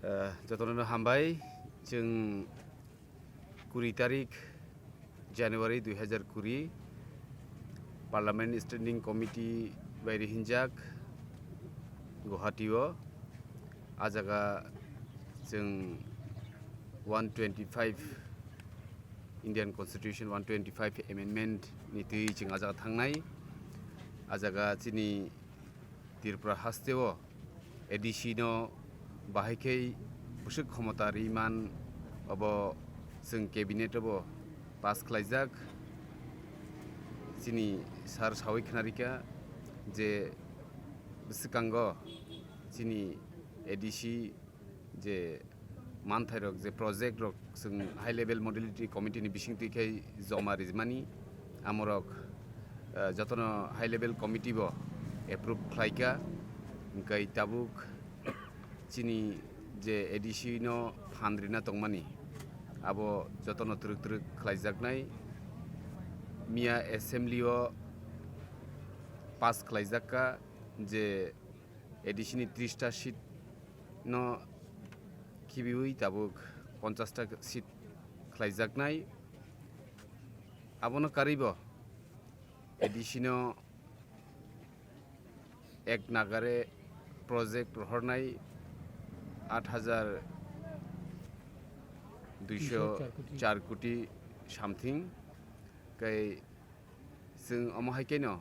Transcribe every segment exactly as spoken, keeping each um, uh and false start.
Eh, jotono hambai, chwng kuri tarik January dui hazar kuri Parliament Standing Committee bai rihinjak Guwahati o. A jaga chwng one twenty five, Indian Constitution one twenty five amendment ni twi chwng a jaga thangnai. A jaga chini Tripura haste o A D C no bahai khe bwswk khomota ri man, obo chwng cabinet o bo pass khlaijak. Chini sir sawi khna rikha je bwswkango chini A D C je manthairok, je project rok chwng high level modality committee ni bising twi khai joma rijmani, amorok, eh, jotono high level committee bo approve khlaikha. Hwnkhe tabuk chini je A D C no phan rina tongmani, abo jotono twrwk twrwk khlaijaknai. Miya assembly o pass khlaijakka je A D C ni tris ta seat no khibiwi tabuk ponchash ta seat khlaijaknai. Abono karwibo A D C no ek nagare project rohornai aat hajar duisho char koti something. Kai chwng omo hai khe no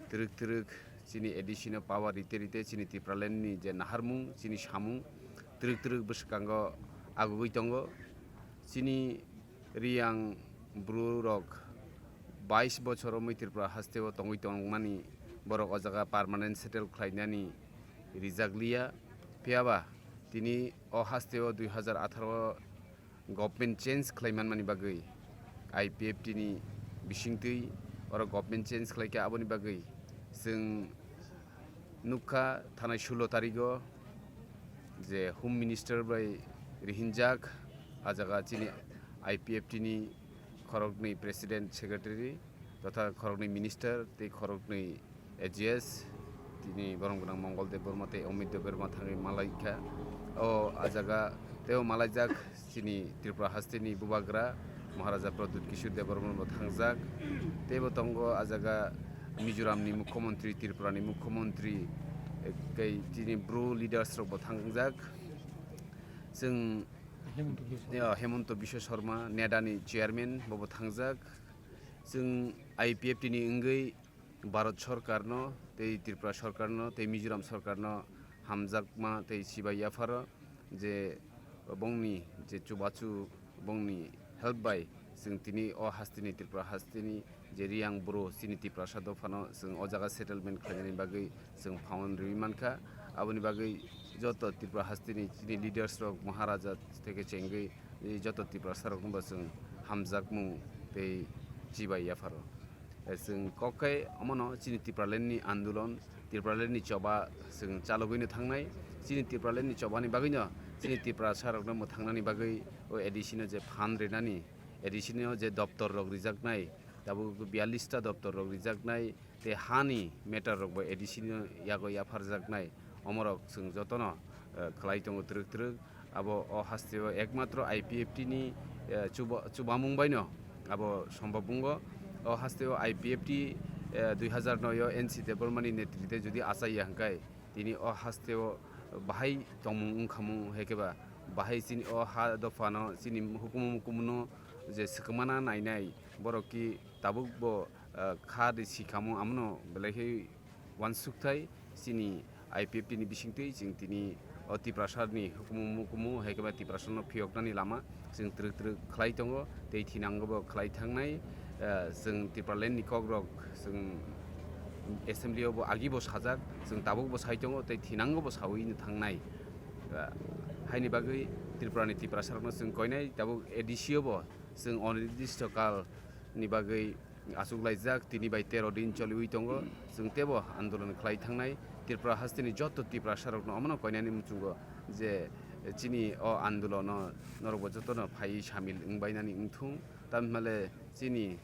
twrwk twrwk chini A D C no power rite rite chini Tipraland ni je naharmung, chini samung twrwk twrwk bwskango agugwi tongo. Chini Riyang bru rok bais bochor romwi Tripura haste o tongwi tongmani, borok o jaga permanent settle khlainani rijak liya. Phiya ba tini o haste o dui hazar atharo government change khlai manmani bagwi I P F T ni bisingtwi oro government change khlai kha, aboni bagwi chwng nukha thanai sulo tarigo je Home Minister bai rihinjak, a jaga chini I P F T ni khoroknwi President, Secretary totha khoroknwi Minister tei khoroknwi A G S, tini borom gwnang Mongol Debbarma tei Amit Debbarma thangwi malaikha. O a jaga teibo malaijak chini Tripura hasteni Bubagra Maharaja Pradyut Kishore Debbarma bo thangjak. Teibo tongo a jaga Mizoram ni Mukhyamantri, Tripura ni Mukhyamantri, eh, tei chini bru leaders rok bo thangjak. Chwng Hemanta Biswa. Yo, Hemanta Biswa Sarma, NEDA ni chairman, bobo thangjak. Chwng I P F T ni wngwi Bharat Sarkar no, tei Tripura Sarkar no, tei Mizoram Sarkar no hamjakma tei chibai yapharo je bongni je chubachu, bongni help bai chwng tini o hasteni, Tripura hasteni je Riyang bru chini Tiprasa dophano chwng o jaga settlement khlainani bagwi chwng phawan riwi mankha. Aboni bagwi joto Tripura hasteni chini leaders rok, Maharaja theke chengwi joto Tiprasa rokno bo chwng hamjakmung tei chibai yapharo. Chwng kok khe omono chini Tipraland ni andolon, Tipraland ni choba chwng chalogwino thangnai. Chini Tipraland ni chobani bagwino chini Tiprasa rokno mwthangnani bagwi o A D C no je phan rinani, A D C no je doptor rok rijaknai, tabuk biyallis ta doptor rok rijaknai, tei hani matter rok bo A D C ni yago yapharjaknai, omorok chwng jotono, eh, khlai tongo twrwk twrwk. Abo o hasteo ekmatro I P F T ni, eh, chuba-, chubamung baino abo sombhob wngo. O hasteo I P F T, eh, dui hazar noi o N C Debbarma ni netrite jodi achaiya hwnkhe, tini o hasteo bahai tongmung wngkhamung, hai khe ba bahai chini o ha dophano chini hukumu mukumuno je swkmana nainai, borok ki tabuk bo, ah, kha de si kamo, amono belai khe uansukthai chini I P F T ni bisingtwi chwng tini o Tiprasa ni hukumu mukumu hai khe ba Tiprasa no phiyoknani lama chwng twrwk twrwk khlai tongo tei thinango bo khlai thangnai. Ah, chwng Tipraland ni kok rok chwng assembly o bo agi bo sajak, chwng tabuk bo sai tongo tei thinango bo sawi no thangnai. Ah, haini bagwi Tripura ni Tiprasa rok no chwng koinai, tabuk A D C o bo chwng onirdisto kal ni bagwi achuklaijak, tini bai tero din choliwi tongo. Chwng teibo andolon khlai thangnai. Tripura hasteni joto Tiprasa rokno omono koinani muchungo je chini o andolono norokbo jotono phaiwi samil wngbainani wngthung. Tamhinmale chini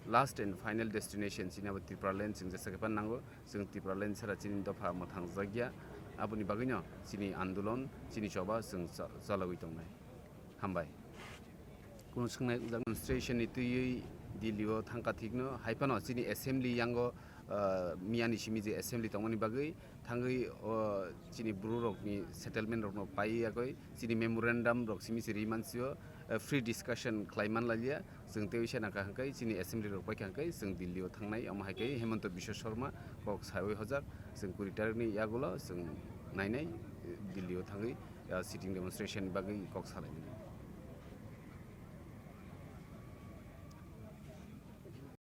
last and final destination chini abo Tipraland chwng jesa khe phan nango. Chwng Tipraland sara chini dopha mwthangjakya. Aboni bagwino chini andolon, chini choba chwng cha-, chalogwi tongnai. Hambai. Kunu swngnai demonstration ni twiwi Delhi o thangkha thikno, haiphano chini assembly yango, ah, miyani simi je assembly tongmani bagwi thangwi, o chini bru rokni settlement rokno paiwi yagwi chini memorandum rok simi se ri mansio, ah, free discussion khlai manlaiya. Chwng tei uisa nangkha hwnkhe chini assembly rok paikha hwnkhe chwng Delhi o thangnai, omo hai khe Himanta Biswa Sarma kok sawi hojak, chwng kuri tarikni yagulo chwng nainai, eh, Delhi o thangwi, ah, sitting demonstration bagwi kok salainai.